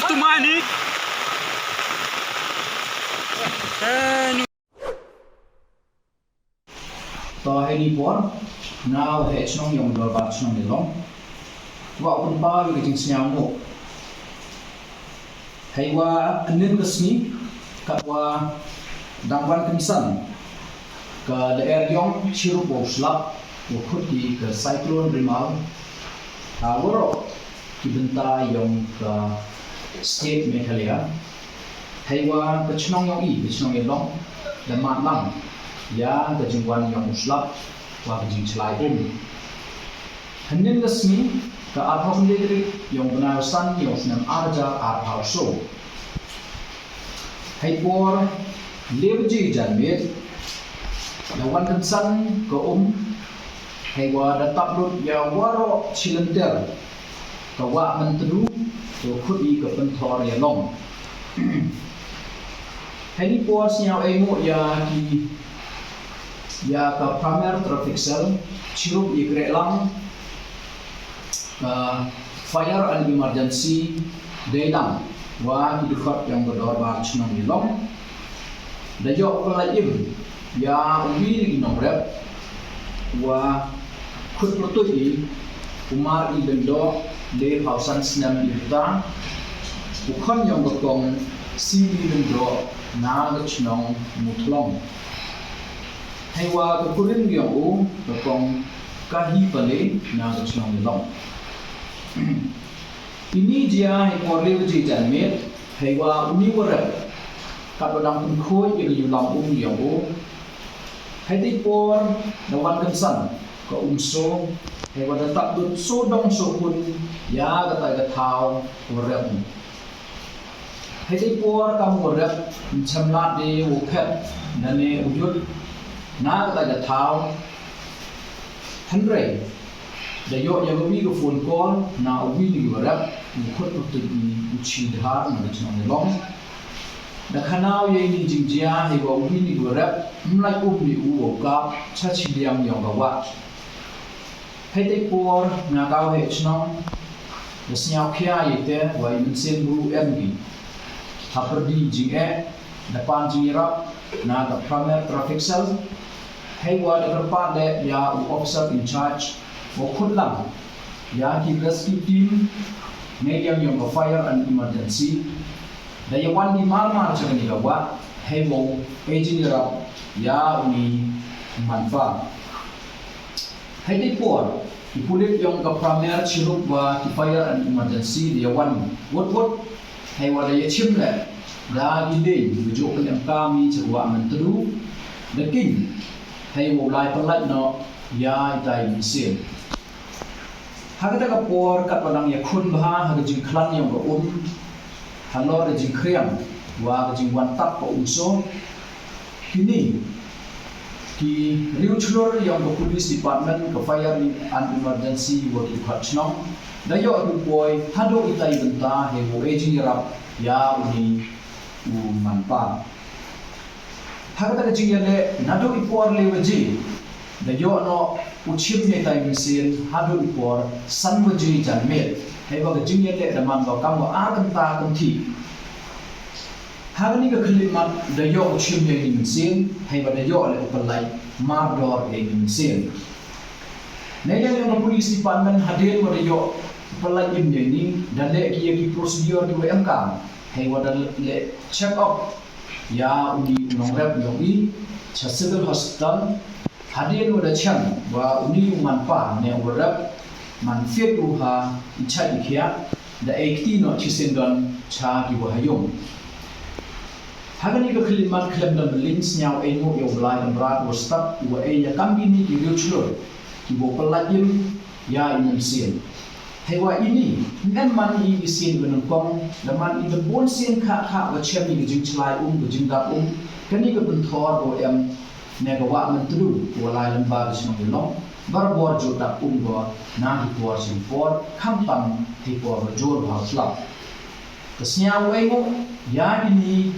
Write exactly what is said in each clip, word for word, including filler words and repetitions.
Tumani. Eh, nu- To heini por, nga u heh chnong yong u dorbar chnong Ialong, wa u pynpaw ya ka jingsñiaw mo. Heiwa ynnin ka sngi, katwa dang wan kynsan ka lyer yong chirup wow slap wow khut ki ka Cyclone Remal ha waroh ki bynta yong ka state Meghalaya. Heiwa ka chnong yong i, ka chnong Ialong, da matlang ya ka jingwan yong u slap wa ka jingchlai um. Hynnin ka sngi, ka arphaw khyndai tarik yong u bnai wa san yong u snem ar hajar arphaw soo. Heipor le baje janmiet, da wan kynsan ka um, heiwa da tap lut ya waroh chilynter ka wah Myntdu, ka khut i ka Pynthor Ialong. Heini por sñiaw e mo ya ki, ya ka Pramer Traffic Cell, chirup i krehlang, uh, Fire and Emergency, deilang wa ki dkhot yong ka dorbar chnong Ialong, da yoh pynlait im ya u wi na ki nongrep wa khut pyrtuit i, u Mar I Lyngdoh, le phaw san snem i rta, u khon yong ka kong C B Lyngdoh, na ka chnong Muthlong. Heiwa ka kurim yong u, ka kong Kahi Pale, na ka chnong Ialong. Ini jia heipor le baje janmiet, heiwa uni wa rep, katwa dang pynkhuid ya ka yulam um yong u. Heitei por da wan kynsan ka um soo, heiwa da tap lut soo dong soo khun ya katai ka thaw wa rep. Heitei por kam wa rep, ym chem lad de wow phet nane u yut na katai ka thaw. Hynrei da yoh ya ka wi ka phone call na u wi na ki wa rep, u khut pyrtuit i u Chidhar na ka chnong Ialong. Da khanaw ya ini jingjia, heiwa u wi na ki wa rep, ym lait um ni u wow kap cha chiliang yong ka wah. Heitei por nga ka u heh chnong, da sñiaw khia ya te wa i mynsiem bru em ki. Hapyrdi jingeh, da pan jingyarap na ka Pramer Traffic Cell, heiwa da kyrpad leh ya u officer in charge wow khut lang ya ki rescue team neiliang yong ka Fire and Emergency. Da yawan ki mar mar cha kani ka wah, heiwa e jingyarap ya uni u manpa. Heitei por, ki pulit yong ka Pramer chirup wa ki Fire and Emergency da yawan wot wot, heiwa da yachim leh da ki dei, da jooh pynemkaam i cha ka wah Myntdu, da kieñ, heiwa u lai pynlait noh ya itai i mynsiem. Ha kata ka por katwa dang yakhun bha ha ka jingkhlan yong ka um, halor ka jingkhriang wa ka jingwan tap ka um soo, kini ki riewchlur yong ka Police Department, ka Fire and Emergency wa ki dkhot chnong, da yoh ki poi hadooh itai i bynta, heiwa e jingyarap ya uni u manpa. Ha kata ka jingyaleh, nadooh i por le baje, da yoh noh u chim ya itai i mynsiem hadooh i por san baje janmiet, heiwa ka jingyaleh da man ko kamwa ar kynta kynthih. Ha kani ka khyllipmat da yoh u chim ya ini i mynsiem, heiwa da yoh leh u pynlait mardor ya ini i mynsiem. Neiliang yong ka Police Department, hadien wa da yoh u pynlait im ya ini, da leh ki ya ki procedure ki wa emkaam, heiwa da leh check up ya uni u nongrep yong i cha Civil Hospital. Hadien wa da chem wa uni u manpa ne u wa rep man fit u ha i chait i khiah, da e kti noh chisyndon cha ki wa ha yung. Ha kani ka khyllipmat khlem don byllien, sñiaw e mo ya u Blai Kynrad wa stad, u wa e ya kam kini ki riewchlur ki wow pynlait im ya i mynsiem. Heiwa ini, ym em man i ki sien ka nyngkong, la man i da bun sien kha kha wa chem i ka jingchlai um, ka jingdap um, kani ka pynthor wa em, ne ka wah Myntdu, wa lai lyngba ka chnong Ialong, barabor jooh dap um ko, na ki por chim por, khamtam ki por wa jur bha slap. Ka sñiaw wa e ngo, ya kini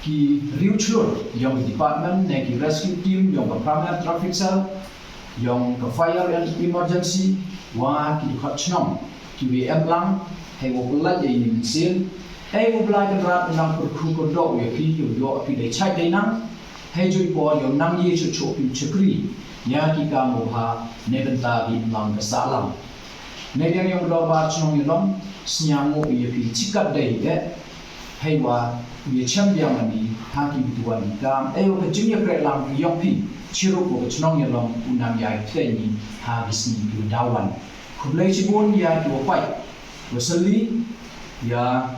ki riewchlur, yong ki department, ne ki rescue team, yong ka Pramer Traffic Cell, yong ka Fire and Emergency, wa ki dkhot chnong, ki wa em lang, hei wow pynlait ya ini mynsiem, hei wow Blai Kynrad u nang pyrkhu kyrdoh ya phi, yow yoh phi dei chait dei nang, hei jooh i por yow nang ye chooh chooh phi chakri, ya ki kam wow bha, neibynta ki imlang ka sahlang. Neiliang yong ka dorbar chnong Ialong, sñiaw ngooh ya phi chikat dei eh, heiwa, u ya chem biang ani, ha ki bituan ki kam, eh, wa ka jingyakrehlang yong phi, chirup wa ka chnong Ialong, u nang ya i ktien ni, ha ki sngi ki dawan. Khublei chibun ya ki wa pait, wa sylli, ya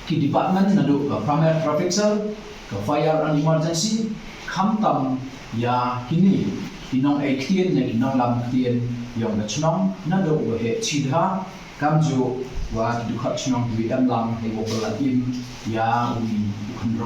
ki department nadooh ka Pramer Traffic Cell, ka Fire and Emergency, khamtam ya kini, ki nong ai ktien, ne ki nonglam ktien, yong ka chnong, nadooh wa heh chidha, kamjooh wa ki dkhot chnong ki wa em lang, hei wow pynlait im, ya u, u khynroo.